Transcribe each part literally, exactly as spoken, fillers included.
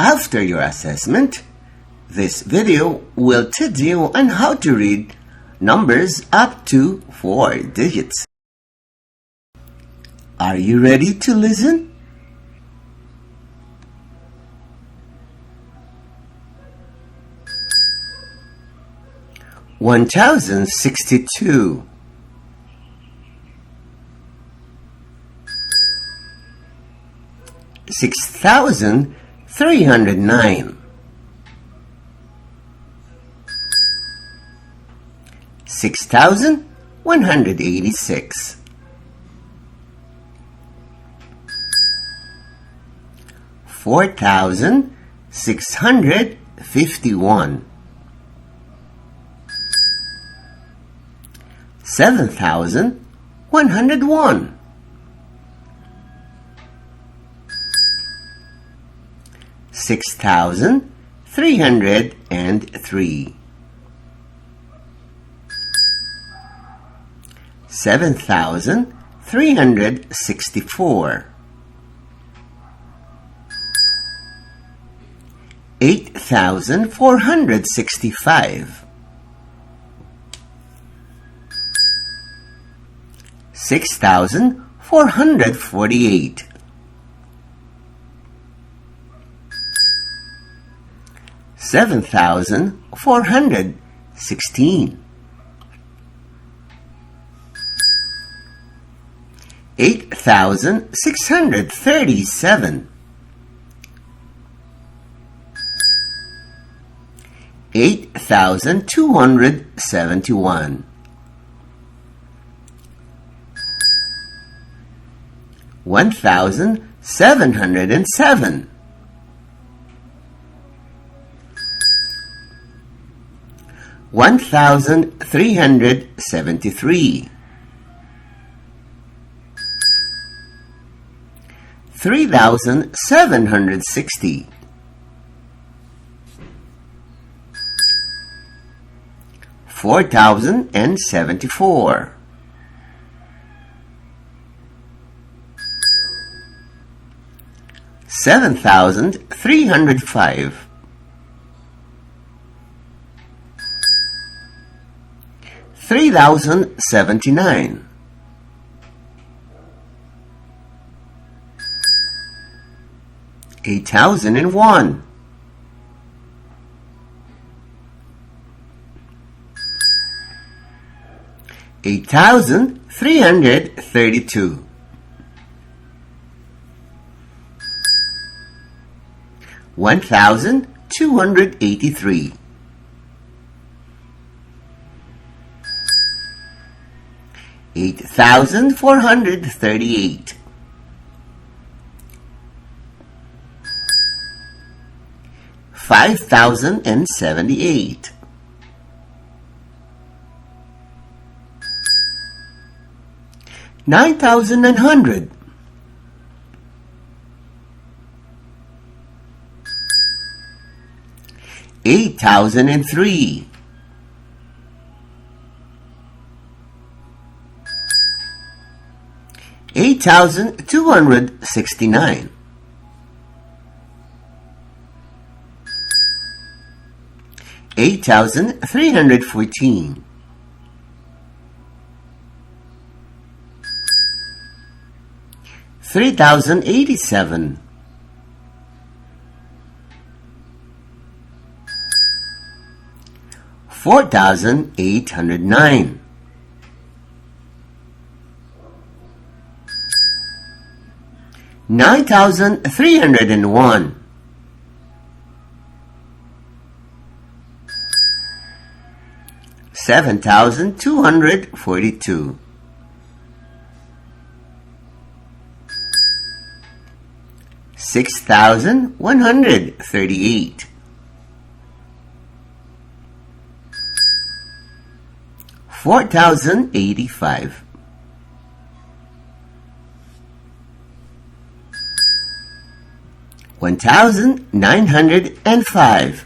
After your assessment, this video will teach you on how to read numbers up to four digits. Are you ready to listen? One thousand sixty-two. Six thousand three hundred nine. Six thousand one hundred eighty-six. Four thousand six hundred fifty-one. Seven thousand one hundred one. Six thousand three hundred and three. Seven thousand three hundred sixty-four. Eight thousand four hundred sixty-five. Six thousand four hundred forty-eight. Seven thousand four hundred sixteen. Eight thousand six hundred thirty-seven. Eight thousand two hundred seventy-one. One thousand seven hundred and seven. One thousand three hundred seventy-three. Three thousand seven hundred sixty. Four thousand and seventy-four. Seven thousand three hundred five. Three thousand seventy-nine. Eight thousand and one. Eight thousand three hundred thirty-two. One thousand two hundred eighty-three. Eight thousand four hundred thirty-eight. Five thousand and seventy-eight. Nine thousand nine hundred. Eight thousand and three. Eight thousand two hundred sixty-nine. Eight thousand three hundred fourteen. Three thousand eighty-seven. Four thousand eight hundred nine. Nine thousand three hundred and one. Seven thousand two hundred forty-two. Six thousand one hundred thirty-eight. Four thousand eighty-five. One thousand nine hundred and five.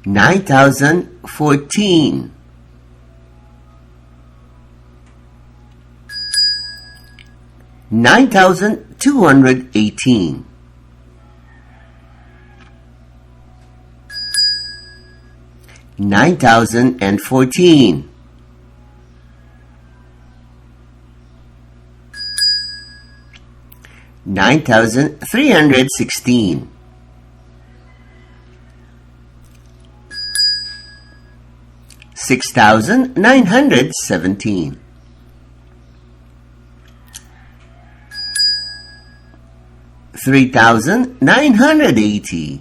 Nine thousand fourteen. Nine thousand two hundred eighteen. Nine thousand and fourteen. Nine thousand three hundred sixteen. Six thousand nine hundred seventeen. Three thousand nine hundred eighty.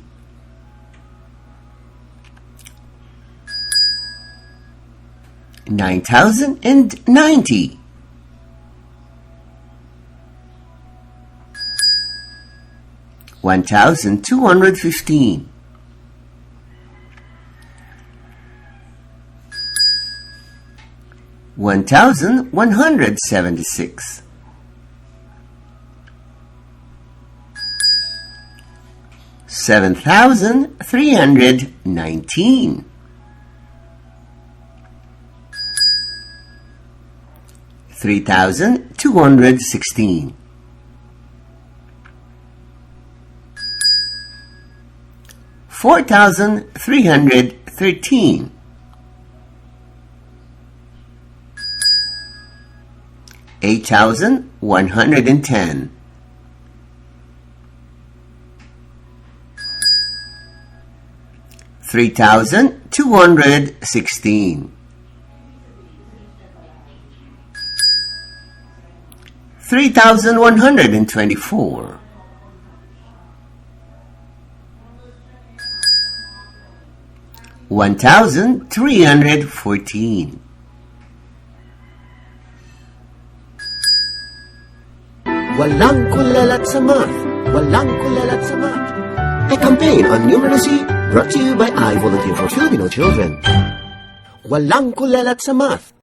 Nine thousand and ninety. One thousand two hundred fifteen. One thousand one hundred seventy-six. Seven thousand three hundred nineteen. Three thousand two hundred sixteen. Four thousand three hundred thirteen. Eight thousand one hundred and ten. Three thousand two hundred sixteen. Three thousand one hundred and twenty-four. One thousand three hundred fourteen. Walang kulelat sa math. Walang kulelat sa math. A campaign on numeracy brought to you by I Volunteer for Filipino Children. Walang kulelat sa math.